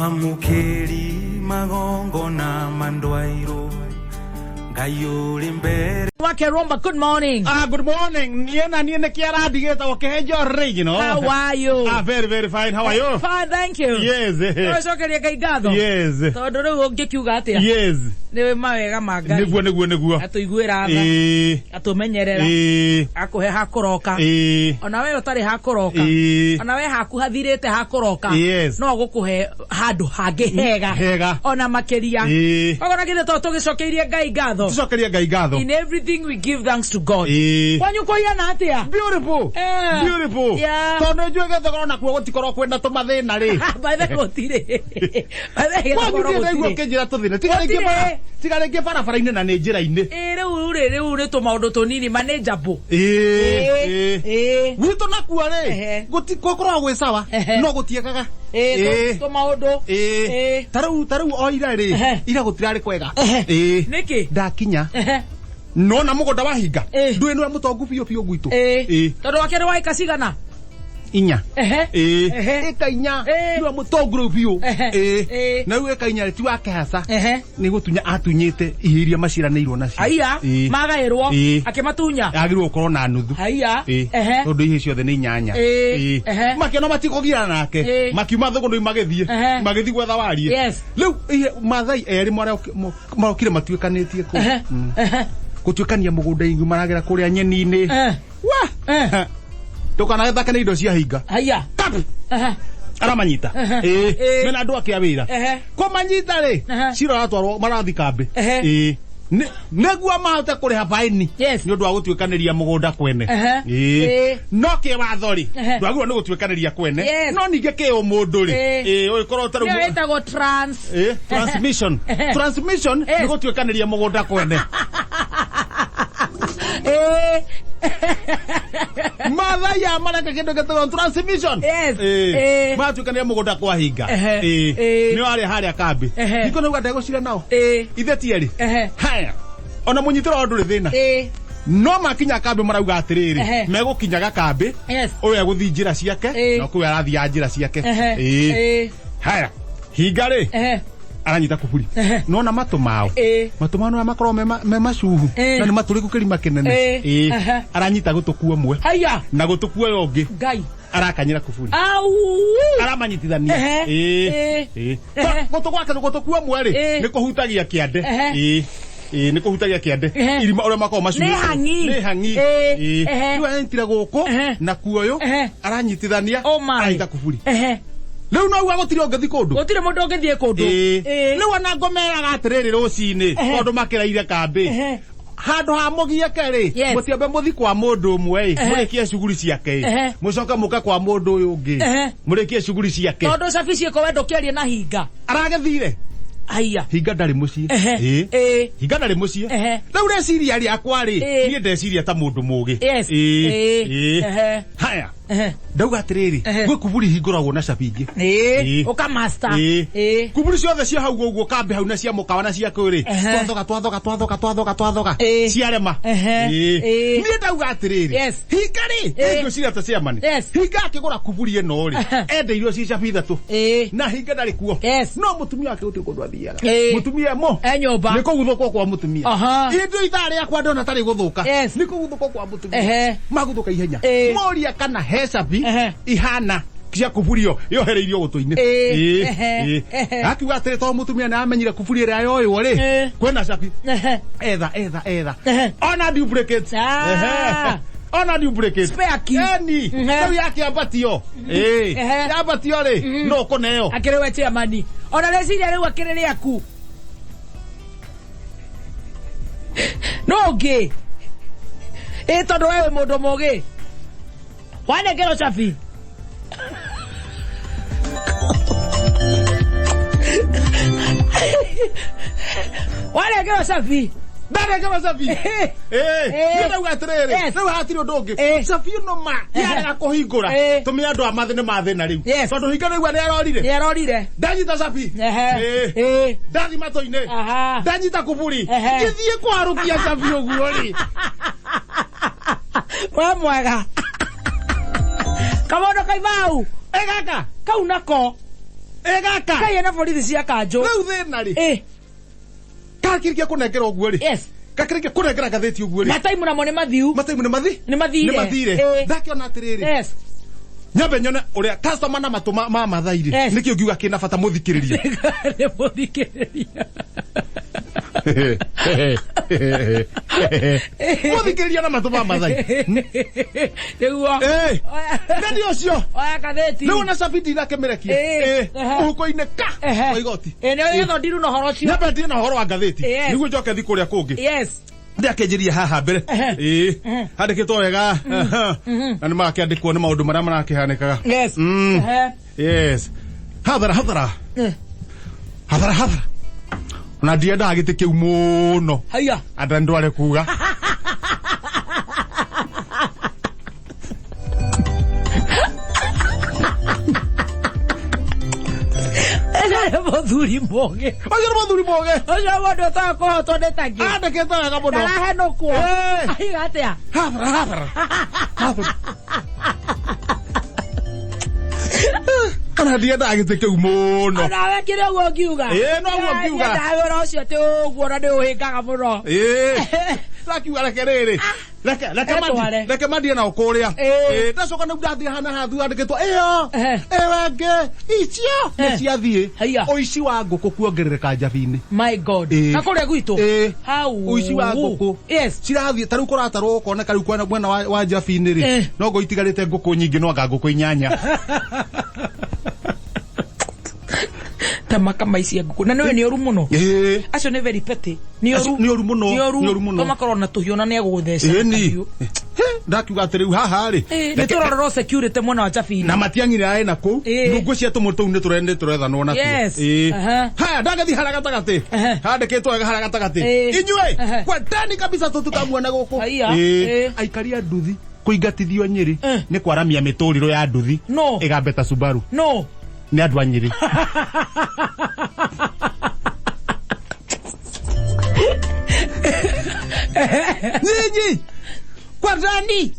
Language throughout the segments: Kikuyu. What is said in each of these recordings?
Mwamũkĩri magongona mandwairwo Ngai ũrĩ mbere Wake Romba, good morning. Ah, good morning. Niĩ na niĩ nĩkĩ arandigĩte ũkĩhenjo original. How are you? Ah, very very fine. How are you? Fine, thank you. Yes. Tũcokerie Ngai ngatho. Yes. Tondũ rĩu ũngĩkiuga atĩa? Yes. Nĩ mawega ma Ngai. Nĩguo nĩguo nĩguo. Atũiguĩra tha, Ĩĩ. atũmenyerera, Ĩĩ. akũhe ha kũroka. Ĩĩ. Ona we ũtarĩ ha kũroka. Ĩĩ. Ona we haku hathirĩte ha kũroka. Yes. No gũkũhe handũ hangĩ hega. Hega. Ona makĩria. Ĩĩ. Koguo na githĩ to tũgĩcokeirie Ngai ngatho. Tũcokerie Ngai ngatho. In everything we give thanks to God. Ĩĩ. Kwanyu kũhiana atĩa? Beautiful. Eh. Beautiful. Yeah. Tondũ njũĩ gĩthogoro nakuo gũtikorwo kwĩna tũmathĩna rĩ. By the way, gũtirĩ. By the way, Kwanyu gĩthogoro ndirĩ ndaigua gũtirĩ. ũkĩnjĩra tũthĩna. Tiga rĩngĩ Gũtirĩ. bara- tiga rĩngĩ barabara-inĩ na nĩ njĩra-inĩ. Ĩ, rĩu rĩ rĩu nĩ tũmaũndũ tũnini manĩnjambũ. Ĩĩ. Ĩĩ. Ĩ, Gwitũ nakuo rĩ Ehe. gũkoragwo gwĩ sawa Ehe. no gũtiekaga. ĩ, Ĩĩ. tũmaũndũ. Ĩĩ. Ĩ. Ta rĩu o ira rĩ Ehe. ira gũtirarĩ kwega. Ehe. Ĩĩ. Nĩkĩ? Ndakinya Ehe. nona mũgũnda wahinga Ĩĩ. ndũĩ nĩwe mũtongu biũ biũ gwitũ. Ĩ. Ĩĩ. Tondũ wake nĩ wa ĩka cigana? Inya. Ehe. Ĩĩ. Ehe. Ĩka inya Ĩĩ. nĩwe mũtongu rĩu biũ. Ehe. Ĩĩ. Ĩĩ. Na rĩu ĩka inya rĩ ti wake haca Ehe. nĩ gũtunya atunyĩte ihĩ iria maciaranĩirwo nacio. Haiya. Ĩĩ. Magaĩrwo. Ĩĩ. Akĩmatunya. Agĩrĩirwo gũkorwo na nuthu. Haiya. Ĩĩ. Ehe. Tondũ ihĩ ciothe nĩ inyanya. Ĩĩ. Ĩĩ. Ehe. Makĩona matikũgiana nake. Ĩĩ. Makiuma thũgũnũ magĩthiĩ. Ehe. Magĩthiĩ gwetha warie. Yes. Rĩu ihe Maathai erĩ marokire matuĩkanĩtie kũu. Ehe. Ehe. Gũtuĩkania mũgũnda-inĩ maragera kũrĩa nyeni-inĩ. Ehe. Wa! Ehe. Ndũkanagĩthake na indo cia hinga. Haiya. Kap! Ehe. Aramanyita. Ehe. Ĩĩ. Ĩĩ. Mena andũ ake a wĩra. Ehe. Kũmanyita rĩ, Ehe. cira ũratwarwo marathi kambĩ. Ehe. Ĩĩ. Nĩguo mahote kũrĩha baini Yes. nĩ ũndũ wa gũtuĩkanĩria mũgũnda kwene. Ehe. Ĩĩ. Ĩĩ. No kĩwatho rĩ, Ehe. ndwagĩrĩirwo nĩ gũtuĩkanĩria kwene. Yes. No ningĩ kĩũmũndũ rĩ, Ĩĩ. ĩĩ ũgĩkorwo ũtarĩ Nĩyo ĩtagwo trans. Ĩĩ, transmission. Ehe. Transmission Yes. nĩ gũtuĩkanĩria mũgũnda kwene. Ĩ. Maathai aya mareka kĩndũ gĩtagwo transmission. Yes. Ĩĩ. Ĩĩ. Maratuĩkanĩria mũgũnda kwa hinga. Ehe. Ĩĩ. Ĩĩ. Nĩo arĩa harĩa kambĩ. Ehe. Hingo nĩuga ndegũcira nao. Ĩĩ. Ithe ti erĩ. Ehe. Haya. Ona mũnyitĩro wao ndũrĩ thĩna. Ĩ. No makinya kambĩ marauga atĩrĩrĩ, Ehe. megũkinyaga kambĩ, Yes. ũyũ egũthiĩ njĩra ciake, Ĩĩ. na ũyũ arathiaga njĩra ciake. Ehe. Ĩĩ. Ĩĩ. Haya. Hinga rĩ, Ehe. aranyita kuburi. Ehe. Nona matũ mao. Ĩĩ. Matũ mao nĩo makoragwo me macuhu Ĩĩ. na nĩ matũrĩku kĩrima kĩnene. Ĩĩ. Ĩĩ. Ehe. Aranyita gũtũ kuomwe Haiya. na gũtũ kuoyo ũngĩ Ngai. arakanyĩra kuburi. Au. Aramanyitithania. Ehe. Ĩĩ. Ĩĩ. Ĩĩ. Ehe. Gũtũ gwake gũtũ kuomwe rĩ Ĩĩ. nĩ kũhutagia kĩande. Ehe. Ĩĩ. Ĩĩ nĩ kũhutagia kĩande. Ehe. Irima ũrĩa makoragwo macuhĩte. Nĩ hang'i. Nĩ hang'i. Ĩĩ. Ĩĩ. Ehe. Rĩu aranyitire gũkũ Ehe. na kuoyũ Ehe. aranyitithania Oh my. aranyita kuburi. Ehe. Rĩu no uga gũtirĩ ũngĩthiĩ kũndũ. Gũtirĩ mũndũ ũngĩthiĩ kũndũ. Ĩĩ. Ĩĩ. Rĩu ona ngomeraga atĩrĩrĩ rũcinĩ Ehe. tondũ makĩraire kambĩ. Ehe. Handũ ha mũgiĩke rĩ Yes. mũtiambe mũthi kwa mũndũ ũmwe ĩ Ehe. mũrĩkie cuguri ciake ĩ Ehe. mũcoke mũke kwa mũndũ ũyũ ũngĩ Ehe. mũrĩkie cuguri ciake Tondũ cabi ciĩko we ndũkĩaria na hinga. aragĩthire Haiya. hinga ndarĩ mũciĩ Ehe. Ĩĩ. Ĩĩ. hinga ndarĩ mũciĩ Ehe. rĩu rĩciria rĩakwa rĩ Ĩĩ. niĩ ndeciria ta mũndũ mũgĩ Yes. Ĩĩ. Ĩĩ. Ĩĩ. Ehe. haya Ehe. ndauga atĩrĩrĩ Ehe. gwĩ kuburi hingũragwo na cabi ingĩ Ĩĩ. Ĩĩ. Ũkamaster. Ĩĩ. Ĩĩ. kuburi ciothe cia hau ũguo kambĩ hau na cia mũkawa na cia kũ rĩ Ehe. twathoga twathoga twathoga twathoga twathoga Ĩĩ. ciarema Ehe. Ĩĩ. Ĩĩ. niĩ ndauga atĩrĩrĩ Yes. hinga rĩ Ĩĩ. ngwĩciria ta ciamani Yes. hinga akĩgũra kuburi ĩno rĩ Ehe. endeirio ci cabi ithatũ Ĩĩ. na hinga ndarĩ kuo Yes. no mũtumia wake gũtirĩ kũndũ athiaga Ĩĩ. mũtumia mo E nyũmba. nĩ kũguthũkwo kwa mũtumia Aha. indũ ithaa rĩakwa ndona tarĩ gũthũka Yes. nĩ kũguthũkwo kwa mũtumia Ehe. maguthũka ihenya Ĩĩ. moria kana he cabi Ehe. ihana cia kuburio yohereirio gũtũ-inĩ Ĩĩ. Ĩĩ. Ehe. Ĩĩ. Ehe. akiuga atĩrĩ tondũ mũtumia nĩ amenyire kuburi ĩrĩa yoywo rĩ Ĩĩ. kwĩna cabi Ehe. etha etha etha Ehe. ona duplicate Ah. Ehe. ona duplicate Spare key. eni Mhm. rĩu yakĩambatio Ĩĩ. Ehe. yambatio rĩ no ũkũneo Akĩrĩ we chairman. Ona rĩciria rĩu akĩrĩ rĩaku. No ũngĩ. Ĩ tondũ we wĩ mũndũ mũgĩ. Wanengerwo cabi. Wanengerwo cabi. ndanengerwo cabi Ĩĩ. Ĩĩ. Ĩĩ. Niĩ ndauga atĩrĩrĩ Yes. rĩu hatirĩ ũndũ ũngĩ Ĩĩ. cabi ĩno ma yarega kũhingũra Ĩĩ. tũmĩre andũ a mathĩ nĩ mathĩna rĩu Yes. tondũ hinga rĩu nĩ arorire Nĩ arorire. ndanyita cabi Ehe. Ĩĩ. Ĩĩ. ndathi matũ-inĩ Aha. ndanyita kuburi Ehe. ngĩthiĩ kwarũkia cabi ũguo rĩ We mwega. Kamondo kaimau. Ĩ gaka Kau nako. Ĩ gaka Kai ena borithi cia kanjũ. Rĩu thĩna rĩ, Eh, kakĩrĩkia kũnengera ũguo rĩ, yes. kakĩrĩkia kũnengera ngathĩti ũguo rĩ, Mataimu namo nĩ mathiu. Mataimu nĩ mathi Nĩ mathire. Nĩ mathire. Eh. Ndakĩona atĩrĩrĩ, Yes. nyambe nyone ũrĩa customer na matũ ma Mathai rĩ, Yes. nĩkĩo ngiuga kĩna bata mũthikĩrĩria. Nĩ mũthikĩrĩria. Mũthikĩrĩria na matũ ma Mathai. Nĩguo. Eh. Nani ũcio? Oya ngathĩti. Rĩu ona cabi ndinakĩmĩrekia. Eh. Eh, mũhuko-inĩ ka Ehe. wa igoti. Eh, nĩ getha ndiru na ũhoro ũcio. Nyambe ndie na ũhoro wa ngathĩti Yes. nĩguo njoke thi kũrĩa kũngĩ. Yes. Ndakĩnjĩria haha mbere. Ehe. Ĩĩ. Handĩkĩtwo wega. Na nĩ marakĩandĩkwo nĩ maũndũ marĩa marakĩhanĩkaga. Yes. Ehe. Yes. Hathara hathara. Eh. Hathara hathara. Ona ndiendaga gĩtĩ kĩu mũno. Haiya. Anda ndware kuga. Ũcio nĩ mũthuri mũgĩ. Ũcio nĩ mũthuri mũgĩ. Ũcio mũndũ ũtoĩ kũhotwo nĩ tangĩ. Andĩkĩte wega mũno. Ndarahenũkwo. Eh. Aiga atĩa? Hathara hathara. Hathara. Ona ndiendaga gĩtĩ kĩu mũno. Onawe kĩrĩ ũguo ngiuga. Ĩĩ, no ũguo ngiuga. Nyendaga wĩra ũcio atĩ ũguo na nĩ ũhĩngaga mũno. Ĩĩ. Ndakiuga reke rĩrĩ. Reke reke Etware. mandi reke mandie nao kũrĩa. Ĩĩ. Ĩĩ, ndacoka nĩu ndathiĩ hana hathu handĩkĩtwo ĩyo. Ehe. Ĩyo ĩngĩ icio nĩ Eh. ciathiĩ. Haiya. Ũici wa ngũkũ kuongerereka njabi-inĩ. My God. Ĩĩ. Na kũrĩa gwitũ? Ĩĩ. Hau. Ũici wa ngũkũ. Yes. Cirathiĩ ta rĩu kũratarwo ũkoneka rĩu mwena wa njabi-inĩ rĩ, Eh. no ngo itigarĩte ngũkũ nyingĩ no anga ngũkũ inyanya. Ta makamaicia ngũkũ. Na nĩũĩ nĩ ũru mũno. Ĩĩ. Acio nĩ very petty. Nĩ Acio ũru. nĩ ũru mũno, Nĩ ũru. nĩ ũru mũno. To makorwo na tũhiũ na nĩ egũgũtheca. Ĩni. Ndakiuga atĩ rĩu haha rĩ. Ĩĩ, nĩ tũrorerwo security mwena wa Njabi-inĩ. Na matiang'ire aĩ na kũu. Ĩĩ. Nungũ cia tũmũ tũu nĩ tũrethanwo natuo. Yes. Ĩĩ. Aha. Haya ndagĩthiĩ harĩa gatagatĩ. Ehe. Handĩkĩtwo wega harĩa gatagatĩ. Ĩĩ. Inyuĩ Ehe. kwendeni kabisa tũtikamuona gũkũ. Haiya. Ĩĩ. Ĩĩ. Aikari a nduthi kũingatithio Nyĩrĩ Eh. nĩ kwaramia mĩtũrĩrũ ya nduthi No. ĩgambe ta Subaru No. nĩ andũ a Nyĩrĩ. Nyinyi kwendani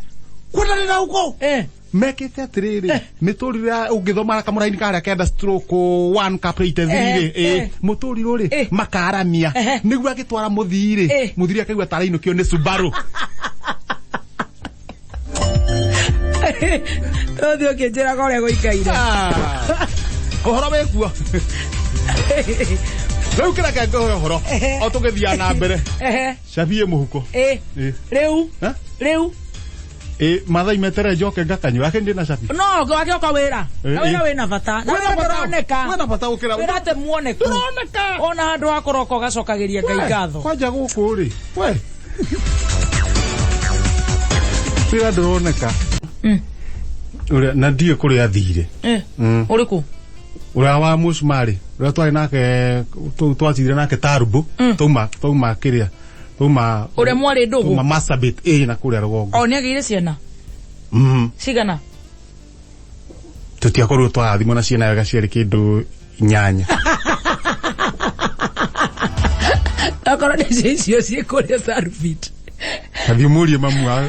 kwendani na huko Eh. mekĩte atĩrĩrĩ mĩtũrĩro ya ũngĩthoma kamũraini karĩa kenda stroke 1 cap 83 rĩ, Eh, ĩ eh. mũtũrĩrũ rĩ, Eh. makaramia Ehe. nĩguo agĩtwara mũthii rĩ, Eh. mũthiri akaigua tarainũkio nĩ Subaru. Tũthiĩ ũkĩnjĩraga ũrĩa gũikaire. Ah. Ũhoro wĩkuo rĩu kĩreke ngũhe ũhoro o tũgĩthiaga na mbere. Ehe. Cabi ĩ mũhuko. Ĩ. Ĩ. Rĩu. Eh? Rĩu. Ĩ Mathai metere njoke ngakanyua ake ndĩ na cabi. No, wakĩoka wĩra. Na Ĩ, wĩra ĩ. wĩna bata. Na wĩra ndũroneka. Wĩna bata gũkĩra Wĩra atĩ muoneku. Ndũroneka. Ona handũ ha kũroka ũgacokagĩria Ngai ngatho. Kwanja gũkũ rĩ, we wĩra ndũroneka. Ũrĩa na ndiũĩ kũrĩa athire. Eh. Ũrĩkũ? Ũrĩa wa mũcumarĩ ũrĩa twarĩ nake twacithire nake tarumbu tauma kĩrĩa tauma Ũrĩa mwarĩ ndũgũ? Tauma Marsabit ĩ na kũrĩa rũgongo. O nĩ agĩire ciana? Cigana? Tũtiakorirwo twarathimwo na ciana wega ciarĩ kĩndũ inyanya. Akorwo nĩ cio icio ciĩ kũrĩa Sarubit. Athiĩ mũrie mamu wao.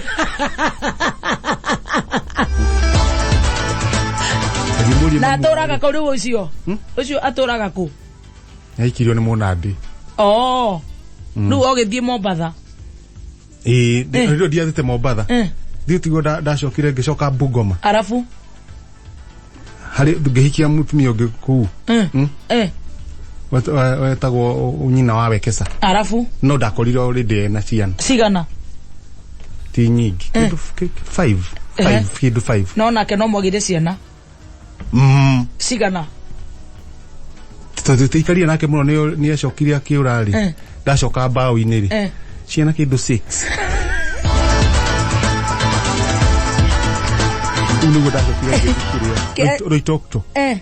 Athiĩ mũrie Na mamu wao. atũraga kũ rĩu ũcio? Ũcio atũraga kũ? Aikirio nĩ mũnandĩ. Oh. Rĩu ũgĩthiĩ Mombatha. Ĩĩ, rĩu ndiathĩte Mombatha. Thiĩ tiguo ndacokire ngĩcoka Bungoma. Arabu? Harĩ ngĩhikia mũtumia ũngĩ kũu. Eh. Wetagwo nyina wa Wekesa. Arabu? No ndakorire already ena ciana. Cigana? Ti nyingĩ. Kĩndũ 5. Ehe. 5, kĩndũ 5. No nake no mwagĩire ciana. Cigana? Tondũ tũikarire nake mũno nĩ acokire akĩũra rĩ. Ndacoka mbaũ-inĩ rĩ. Ciana kĩndũ 6. Rĩu nĩguo ndacokire ngĩthikĩrĩria. Rũitokto. Eh.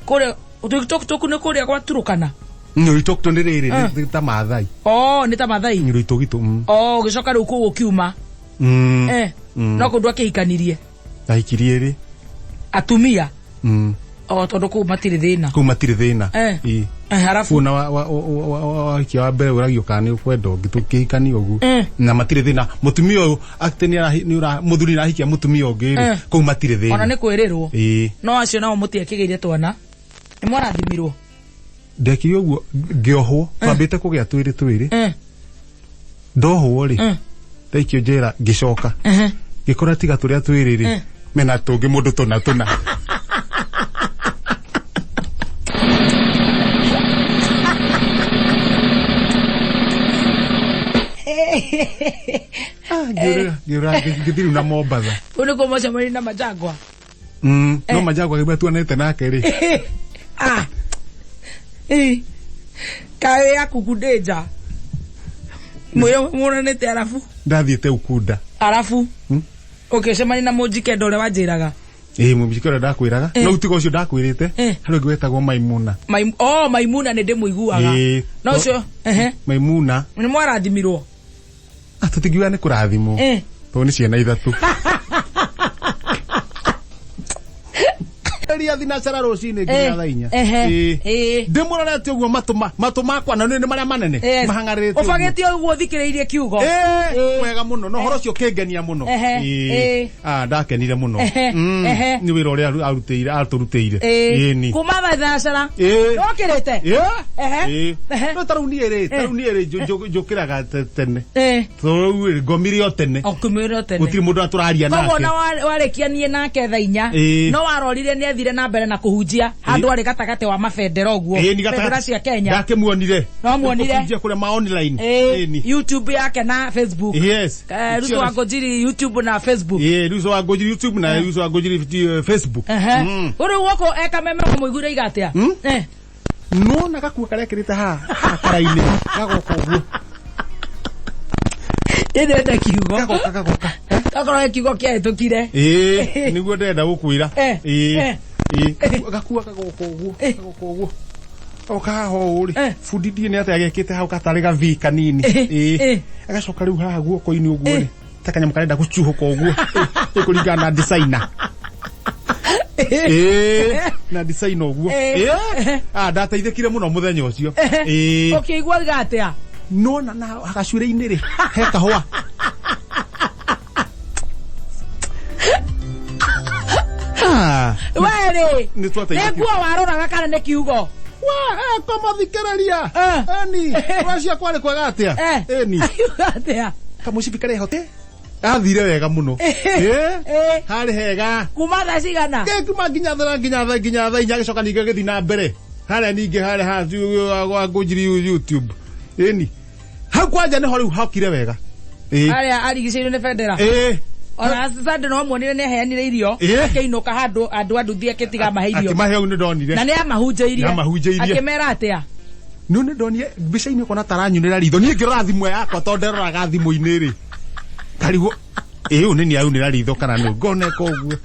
Kũrĩa Rũitoktok nĩ kũrĩa gwa Turukana? Rũitokto nĩ rĩrĩ nĩ ta Maathai. Oh, nĩ ta Maathai. Rũitogito. Oh, ũgĩcoka rĩu kũu ũkiuma. Eh. No kũndũ akĩhikanirie. Ndahikirie rĩ. Atumia. O tondũ kũu matirĩ thĩna. Kũu matirĩ thĩna. Eh. Eh, harabu. Kũu na wahikia wa mbere ũragio kana nĩ ũkwenda ũngĩ tũkĩhikania ũguo. Na matirĩ thĩna. Mũtumia ũyũ atĩ nĩ ũra mũthuri nĩ arahikia mũtumia ũngĩ rĩ. Kũu matirĩ thĩna. Ona nĩ kwĩrĩrwo. Ĩĩ. No acio nao mũtiakĩgĩire twana. Nĩ mwarathimirwo. Ndekire ũguo ngĩohwo, twambĩte kũgĩa twĩrĩ twĩrĩ. Ndohwo rĩ, ndaikio njera, ngĩcoka ngĩkora tiga tũrĩa twĩrĩ rĩ, mena tũngĩ mũndũ tũna tũna. Ah, ngĩũrĩra ngĩũrĩra ngĩthiĩ rĩu na Mombatha. Ũyũ nĩkuo mwacemanirie na Majangwa. No Majangwa gĩgua tuonete nake rĩ. Ah. Eh. Kaĩ yaku kundĩnja. Mwĩyo muonanĩte arabu. Ndathiĩte Ukunda. Arabu. Ũkĩcemania na mũnjikenda ũrĩa wanjĩraga. Ĩĩ, mũnjikenda ũrĩa ndakwĩraga. No tiga ũcio ndakwĩrĩte. Harĩ ũngĩ wetagwo Maimuna. Oh, Maimuna nĩ ndĩmũiguaga. Ĩĩ. No ũcio, ehe. Maimuna. Nĩ mwarathimirwo. Ah, tũtingiuga nĩ kũrathimwo. Tondũ nĩ ciana ithatũ. Ria thinacara rũcinĩ nginya thaa inya. Ehe. Ĩĩ. Ndĩmũrorete ũguo matũ makwa na nĩ marĩa manene mahangarĩrĩte ũguo. Ũbagĩte ũguo ũthikĩrĩirie kiugo. Ĩĩ, wega mũno na ũhoro ũcio ũkĩngenia mũno. Ehe. Ĩĩ. Ah, ndakenire mũno. Ehe. Nĩ wĩra ũrĩa arutĩire atũrutĩire. Ĩĩ ni. Kuma thinacara. Ĩĩ. Ndokĩrĩte. Ĩĩ. Ehe. Ĩĩ. Ehe. No tarĩu niĩ rĩ, tarĩu niĩ rĩ njũkĩraga tene. Tondũ rĩu rĩ, ngomire o tene. Ũkĩmwĩra tene. Gũtirĩ mũndũ atũraria Koguo nake. na warĩkia niĩ nake thaa inya. Ĩĩ. No warorire nĩ athire na mbere na kũhunjia handũ arĩ gatagatĩ wa mabendera ũguo. Ĩĩ, ni gatagatĩ. Bendera cia Kenya. Ndakĩmuonire. No muonire. Kũhunjia kũrĩa ma online. Ĩĩ. Ĩĩ ni. YouTube yake na Facebook. Yes. Ruto wa Ngũnjiri YouTube na Facebook. Ĩĩ, Ruto wa Ngũnjiri YouTube na Ruto wa Ngũnjiri Facebook. Ehe. Ũrĩu gũkũ eka meme mũiguire iga atĩa? Nona gakuo karĩa ekĩrĩte haha haha kara-inĩ gagoka ũguo. Ndĩrenda kiugo. Gagoka gagoka. Gakorwo gĩ kiugo kĩahĩtũkire. Ĩĩ, nĩguo ndĩrenda gũkwĩra. Ĩĩ. Ĩĩ, gakuo gagoka ũguo, gagoka ũguo. Gagoka haha ũũ rĩ. Bundi ndiĩ nĩ atĩa gekĩte hau gatarĩ ga V kanini. Ĩĩ. Agacoka rĩu haha guoko-inĩ ũguo rĩ. Ta kanyamũ karenda gũcuhũka ũguo. Ĩĩ, kũringana na designer. Ĩĩ, na designer ũguo. Ĩĩ. Ah, ndateithĩkire mũno mũthenya ũcio. Ĩĩ. Ũkĩigua iga atĩa? Nona na gacuĩrĩ-inĩ rĩ, he kahũa. Ah, We rĩ. Nĩ twateithĩkire. Nĩ nguo waroraga kana nĩ kiugo? Wa, kũmũthikĩrĩria. Eni, rwacia kwarĩ kwega atĩa? Eni. Akiuga atĩa? Kamũcibi karĩa hote? Athire wega mũno. Ĩĩ. Harĩ hega. Kuma thaa cigana? Kuma nginya thaa nginya thaa nginya thaa inya agĩcoka ningĩ agĩthiĩ na mbere. Harĩa ningĩ harĩa haha wa Ngũnjiri YouTube. Ĩni. Hau kwanja nĩho rĩu hokire wega. Ĩĩ. Harĩa arigicĩirio nĩ bendera. Ĩĩ. Ona Sunday no muonire nĩ aheanire irio. Akĩinũka handũ andũ a nduthi akĩtiga mahe irio. Akĩmahe hau nĩ ndonire. Na nĩ amahunjĩirie. Nĩ amahunjĩirie. Akĩmera atĩa? Nĩ nĩ ndonire mbica-inĩ ũkona taranyunĩra ritho. Niĩ ngĩrora thimũ yakwa tondũ nderoraga thimũ-inĩ rĩ. Karigwo ĩĩ ũyũ nĩ niĩ aunĩra ritho kana nũ ngoneka ũguo.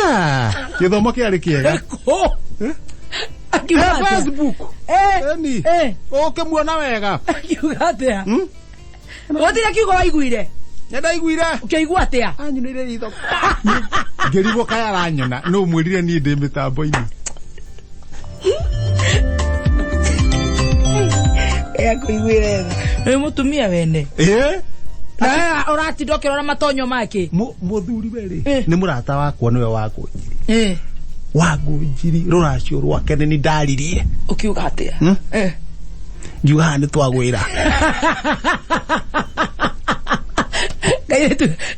Ah, gĩthomo kĩarĩ kĩega. Akiuga atĩa? Facebook. Eni. Ũkĩmuona wega. Akiuga atĩa? Gũtirĩ kiugo waiguire? Nĩ ndaiguire. Ũkĩigua atĩa? Anyunĩire ritho. Ngĩrigwo kaĩ aranyona. Nũ mwĩrire niĩ ndĩ mĩtambo-inĩ. Akũiguire tha. Nĩ mũtumia wene. Ĩĩ. Na ũratinda ũkĩrora matonyo make. Mũthuri we rĩ, nĩ mũrata wakwa nĩwe wa Ngũnjiri. Wa Ngũnjiri rũracio rwake nĩ ndaririe. Ũkiuga atĩa? Ngiuga haha nĩ twagwĩra.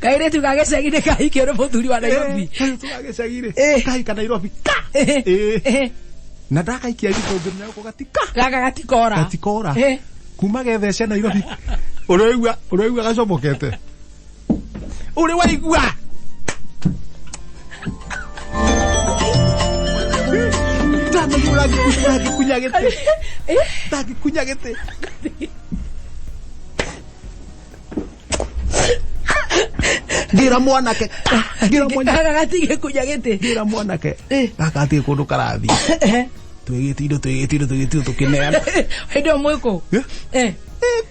Kairĩtu ga gĩcagi nĩ kahikio nĩ mũthuri wa Nairobi. Kairĩtu ga gĩcagi rĩ, kahika Nairobi ka. Ĩĩ. Na ndakaikia ritho ngĩmenya gũkũ gatika. Gaka gatikora. Gatikora. Kuma gethece Nairobi. Ũrĩa ũraigua gacomokete. Ũrĩ waigua. Ndamenya ũrangĩkunya gĩtĩ. Ndangĩkunya gĩtĩ. Ngĩra mwanake. Ngĩra mwanake. Gaka gatingĩkunya gĩtĩ. Ngĩra mwanake. Gaka gatirĩ kũndũ karathiĩ. Twĩgĩte indo twĩgĩte indo twĩgĩte indo tũkĩneana. Hĩndĩ ĩyo mwĩkũ?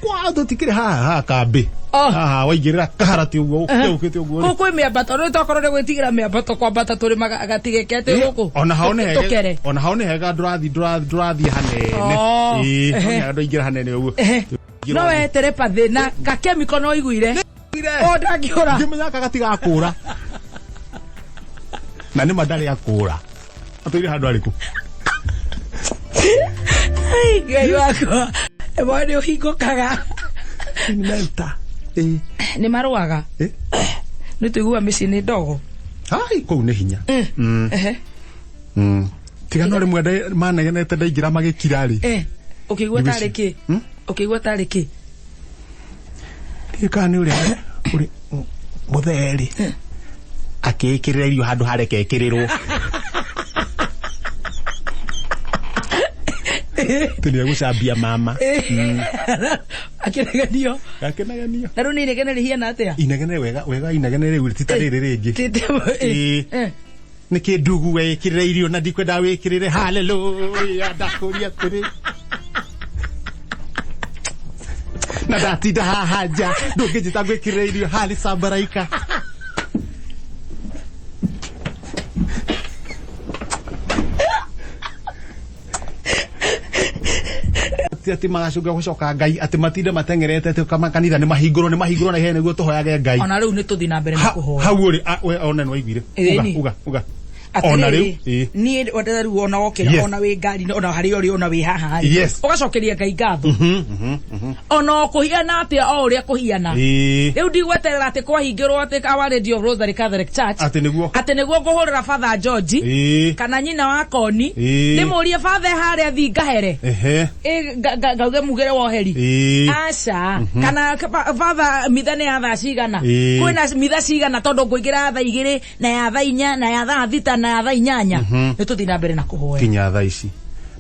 Kwa tũtikĩrĩ haha haha kambĩ. Haha waigĩrĩra kaharati ũguo ũkĩte ũguo. Kũu kwĩ mĩambato rĩu tokorwo nĩ gwĩtigĩra mĩambato kwambata tũrĩma gatigeke atĩ gũkũ. Ona hao nĩ hega. Tũkere. Ona hao nĩ hega ndũrathiĩ ndũrathiĩ hanene. Ĩĩ, no nĩ ndũingĩra hanene ũguo. No wetere pathĩ na gakemiko no iguire. O ndangĩũra. Ngĩmenya gaka gatigakũra. Na nĩ ma ndarĩ akũra. Atũire handũ arĩkũ? Ai, Ngai wakwa, ĩmwe nĩ ũhingũkaga. Mentor. Ĩĩ. Nĩ marũaga. Ĩ. Nĩ tũiguaga mĩciĩ nĩ ndogo. Hai, kũu nĩ hinya. Ehe. Tiga no rĩmwe manegenete ndaingĩra magĩkira rĩ. Ũkĩigua tarĩ kĩ? Hmm? Ũkĩigua tarĩ kĩ? Ndiũĩ kana nĩ ũrĩa ũrĩ mũthee rĩ akĩĩkĩrĩra irio handũ hareke ĩkĩrĩrwo. Atĩ nĩ egũcambia mama. Akĩreganio. Akĩnegenio. Na rĩu nĩ inegene rĩhiana atĩa? Inegene wega wega, inegene rĩu ti ta rĩrĩ rĩngĩ. Ĩĩ. Ĩĩ. Nĩkĩ ndugu weĩkĩrĩra irio na ndikwenda wĩkĩrĩre? Haleluya, ndakũria atĩrĩ na ndatinda haha nja, ndũngĩnjĩta ngwĩkĩrĩra irio harĩ cambaraika. Atĩ magacoka gũcoka Ngai atĩ matinde mateng'erete atĩ kama kanitha nĩ mahingũrwo, nĩ mahingũrwo na ihenya nĩguo tũhoyage Ngai. Ona rĩu nĩ tũthiĩ na mbere na kũhoya. Hau ũrĩ we ona nĩ waiguire. Uga. Ĩni. Uga uga ona rĩu. Atĩrĩrĩ, Ĩĩ. niĩ ona rĩu ona wokĩra, ona wĩ ngari-inĩ, ona harĩa ũrĩ, ona wĩ haha rĩ, ũgacokeria Ngai ngatho ona o kũhiana atĩa, o ũrĩa kũhiana. Rĩu ndigweterera atĩ kwahingĩrwo atĩ Our Lady of Rosary Catholic Church Atĩ nĩguo atĩ nĩguo ngũhũrĩra Father George kana nyina wa Koni, ndĩmũrie, "Father, harĩa thingahere ĩ ngauge mugĩre woheri?" Aca. Kana "Father, mitha nĩ ya thaa cigana? Kwĩna mitha cigana? Tondũ ngũingĩra ya thaa 2 na ya thaa 4 na ya thaa 6 na ya thaa 8." Nĩ tũthiĩ na mbere na kũhoya. Nginya thaa ici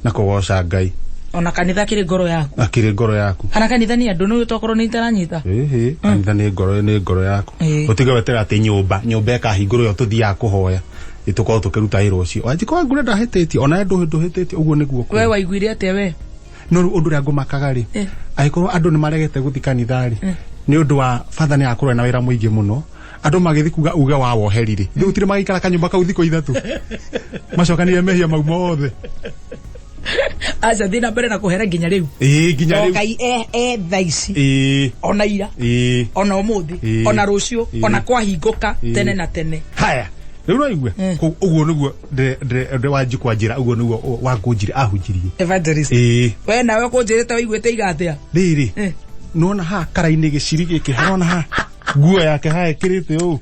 na kũgoca Ngai. Ona kanitha kĩrĩ ngoro yaku. Akĩrĩ ngoro yaku. Kana kanitha nĩ andũ nĩ tokorwo nĩ itaranyita. Ĩhĩ, kanitha nĩ ngoro, nĩ ngoro yaku. Ũtige weterera atĩ nyũmba ĩkahingũrwo ĩyo tũthiaga kũhoya tũkorwo tũkĩruta wĩra ũcio. Wanjikũ, ngure ndahĩtĩtie ona ndũhĩtĩtie, ũguo nĩguo We waiguire atĩa we? No rĩu ũndũ ũrĩa ngũmakaga rĩ, angĩkorwo andũ nĩ maregete gũthiĩ kanitha rĩ, nĩ ũndũ wa batha nĩ agakorwo ena wĩra mũingĩ mũno, andũ magĩthiĩ kuga uge wa woheri rĩ, rĩu gũtirĩ magaikara kanyũmba kau thikũ 3 macokanire mehia mau mothe. Aca, thiĩ na mbere na kũhera nginya rĩu. Ĩĩ, nginya To rĩu. Ngai e thaa ici, ona ira, ona ũmũthĩ, ona rũciũ, ona kwahingũka, tene na tene. Haya, rĩu no igue. Ũguo nĩguo ndĩ wanjikwa njĩra, ũguo nĩguo wangũnjire ahunjirie. Evangelist. Ĩĩ. We nawe kũnjĩrĩte waiguĩte iga atĩa? Rĩrĩ, nona haha kara-inĩ gĩciri gĩkĩ harona haha nguo yake haha ĩkĩrĩte ũũ.